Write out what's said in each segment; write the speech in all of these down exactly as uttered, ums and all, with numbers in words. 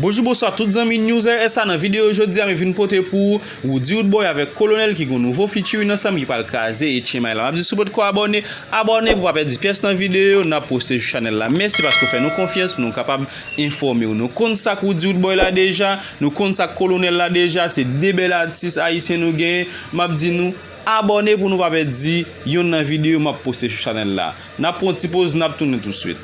Bonjou, bonswa tout zanmi News R S A. Nan videyo jodi a, m vin pote pou ou Roody Roodboy avèk Kolonèl ki gen nouvo featuring ansanm ki pral kraze H M I la. M ap di si w potko abòne, abòne pou w pa pèdi pyès nan videyo n ap poste sou chanèl la. Mèsi paske w fè nou konfyans pou nou kapab enfòme w. Nou konn sa k Roody Roodboy la deja, nou konn sa k Kolonèl la deja, se de bèl atis ayisyen nou genyen. M ap di nou abòne pou nou pa pèdi yonn nan videyo m ap poste sou chanèl la. N ap pran yon ti poz, n ap tounen tousuit.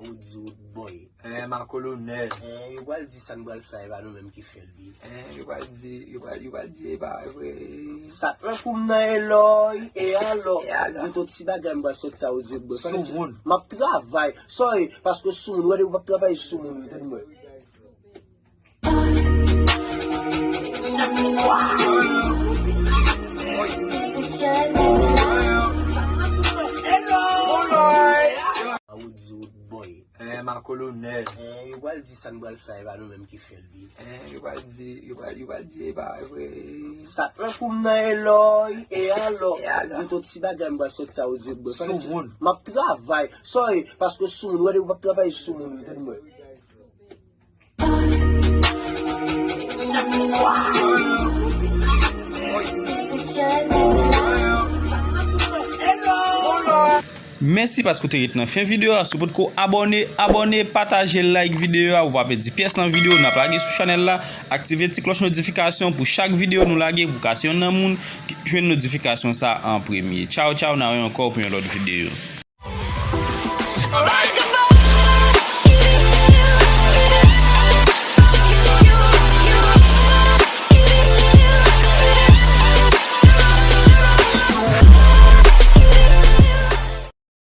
Roody Roodboy. Eh, ma Kolonèl. Eh, yo pral di sa n pral fè, e pa nou menm ki fè l, wi. Eh, yo pral di, yo pral, yo pral di, e pa vre. Sa pran kou m nan elòy, e alò. E alò. Gen yon ti bagay m pral sòti a Roody Roodboy. Soumoun. M ap travay. Sòy, paske soumoun, ou wè depi w p ap travay soumoun, wi, tande mwen. Roody Roodboy. Eh, ma Kolonèl. Eh, yo pral di sa n pral fè, e pa nou menm ki fè l, wi. Eh, yo pral di, yo pral, yo pral di, e pa vre. Sa pran kou m nan elòy, e alò. E alò. Gen yon ti bagay m pral sòti a Roody Roodboy. Soumoun. M ap travay. Sòy, paske soumoun, ou wè depi w p ap travay soumoun, wi, tande mwen. Mèsi paske w te ret nan fen videyo a. Si w potko abòne, abòne, pataje, like videyo a pou w pa pèdi pyès nan videyo n ap lage sou chanèl la. Aktive ti klòch notifikasyon pou chak videyo nou lage pou w ka se yonn nan moun ki jwenn notifikasyon sa a an premye. Tchaw, tchaw, n a wè ankò pou yon lòt videyo.